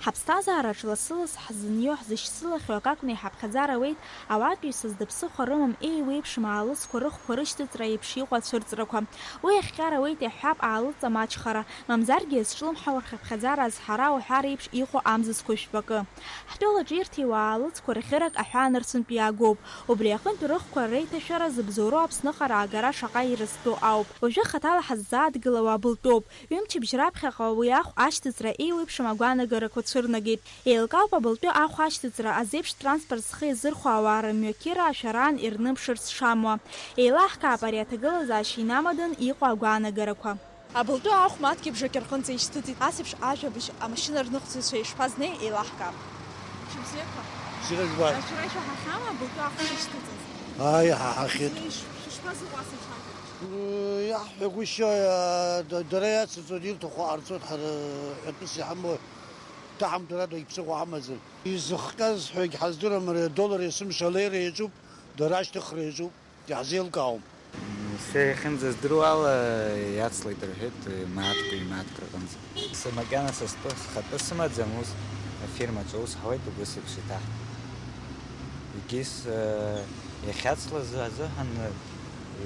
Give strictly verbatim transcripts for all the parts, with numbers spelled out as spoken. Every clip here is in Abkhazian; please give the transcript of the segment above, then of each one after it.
Аԥсҭазаараҿ лассы-ласс ҳзынио, ҳзышьцылахьоу акакәны иҳаԥхьаӡар ауеит, ауаатәыҩса зда ԥсыхәа рымам еиуеиԥшым аалыҵқәа рыхқәа рышьҭыҵра еиԥш иҟоу ацәырҵрақәа. Уи ахҟьара ауеит, иаҳҳәап, аалыҵ амаҷхара, мамзаргьы иазҿлымҳауа рхыԥхьаӡара азҳара уҳәа реиԥш иҟоу амзызқәа жәпакы. Ҳтәылаҿы ирҭиуа аалыҵқәа рӷьырак аҳәаанырцәынтә иаагоуп. Убри аҟынтә рыхқәа реиҭашәара зыбзоуроу Аԥсныҟа раагара шаҟа ирызтәу ауп. Уажәы хаҭала ҳаззааҭгылауа абылтәоуп. Ҩымчыбжь раԥхьаҟа уи ахә ашьҭыҵра еиуеиԥшым агәаанагарақәа цәырнагеит. Еилкаауп абылтәы ахә ашьҭыҵра азеиԥш транспорт зхы иазырхәо ауаа рымҩақьыра ашәараан ирнымшырц шамуа. Еилаҳкаап ари аҭагылазаашьа инамаданы иҟоу агәаанагарақәа. Абылтәы ахә маҭкьыбжак рҟынӡа ишьҭыҵит, ас еиԥш ажәабжь амашьына рныҟәцаҩцәа ишԥазнеи еилаҳкаап. Мшыбзиақәа. Бзиара жәбап. Ашәара ишәаҳахьама абылтәы ахә шышьҭыҵыз? Ааи, иҳаҳахьеит. Ишԥазыҟоу ас еиԥш ажәабжь? Иаҳҳәагәышьои, а, да-, дара иацырҵоит, ирҭаху ҟарҵоит, ҳара ҳәатәыс иҳамоу, даҳамҭарада иԥсыхәа ҳамаӡам. Изыхҟьаз ҳәагь ҳаздырам, ари адоллар есымша алеира иаҿуп, дара ашьҭыхра иаҿуп, иаҳзеилкаауам. Сара иахьынӡаздыруа ала, иацлеит рҳәеит, мааҭк, ҩ-мааҭк рҟынӡа. Са макьана са стәы, схатәы сымаӡам, ус афирмаҿы аус ҳауеит, убыс еиԥш иҭаҳ-, егьыс, э, иахьацлаз азыҳәан, э,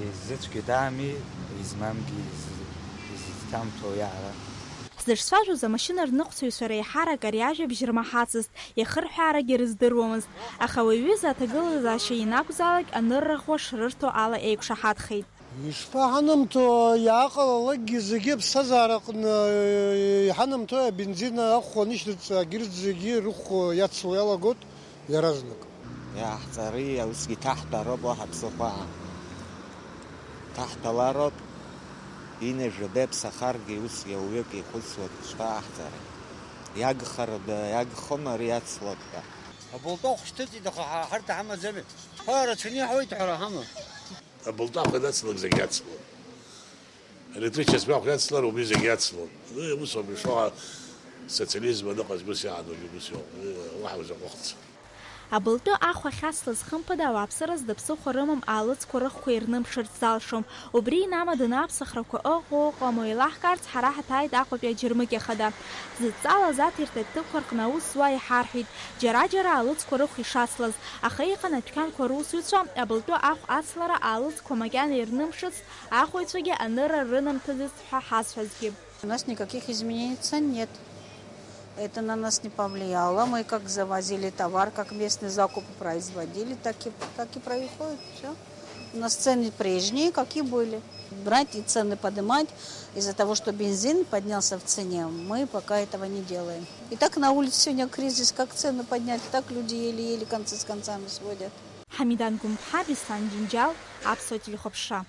изыцәгьоу даами, измамгьы из-, изҭамҭәо иаара. Ҳзыҿцәажәоз амашьына рныҟәцаҩцәа реиҳарак ари ажәабжь рмаҳацызт, иахырҳәаарагьы рыздыруамызт, аха уи аҩыза аҭагылазаашьа ианакәзаалак анырра ӷәӷәа шрырҭо ала еиқәшаҳаҭхеит. Ишԥаҳанамҭо, иааҟалалакгьы зегьы аԥсҭазаараҟны иҳанамҭои, абензин ахәхәа анышьҭыҵ, агьырҭ зегьы рыхәхәа иацло иалагоит иаразнак. Иаҳҵари, усгьы ҭаҳтәароуп уаҳа ԥсыхәа. Ҭаҳтәалароуп, инажәабеи аԥсахаргьы усгьы ауаҩык ихәыцуа шԥаҟаҳҵари? Иагхарада, иагхома ари иацлак ҳәа? Абылтәы ахә шьҭыҵит, аха ҳа ҳарҭ ҳамаӡами? Ҳәа рацәаны иаҳауеит ҳәара ҳамам. Абылтәы ахә ианацлак зегь иацлон. Електричество ахә иацлар убри зегь иацлон. Уи ус ауп ишыҟоу, социализм аныҟаз ус иаанагоит, ус иоуп. Уи уаҳа узаҟәыхӡом. Абылтәы ахә ахьацлаз хымԥада ауааԥсыра зда ԥсыхәа рымам аалыҵқәа рыхқәа ирнымшырц залшом. Убри инамаданы аԥсахрақәа ыҟоу ыҟаму еилаҳкаарц ҳара ҳаҭааит Аҟәатәи аџьармыкьа хада. Зыдҵалаз аҭирҭа ҭыԥқәа рҟны аус зуа иҳарҳәеит, џьара-џьара аалыҵқәа рыхә ишацлаз, аха иҟан адәқьанқәа русуҩцәа абылтәы ахә ацлара аалыҵқәа макьана ирнымшыц, ахәаҩцәагьы анырра рынамҭаӡацт ҳәа ҳазҳәазгьы. У нас никаких изменений цен нет. Это на нас не повлияло. Мы как завозили товар, как местные закупы производили, так и, так и происходит. Всё. У нас цены прежние, какие были. Брать и цены поднимать из-за того, что бензин поднялся в цене, мы пока этого не делаем. И так на улице сегодня кризис, как цены поднять, так люди еле-еле концы с концами сводят. Ҳамидан Гәымԥҳа, Беслан Џьынџьал, Аԥсуа телехәаԥшра.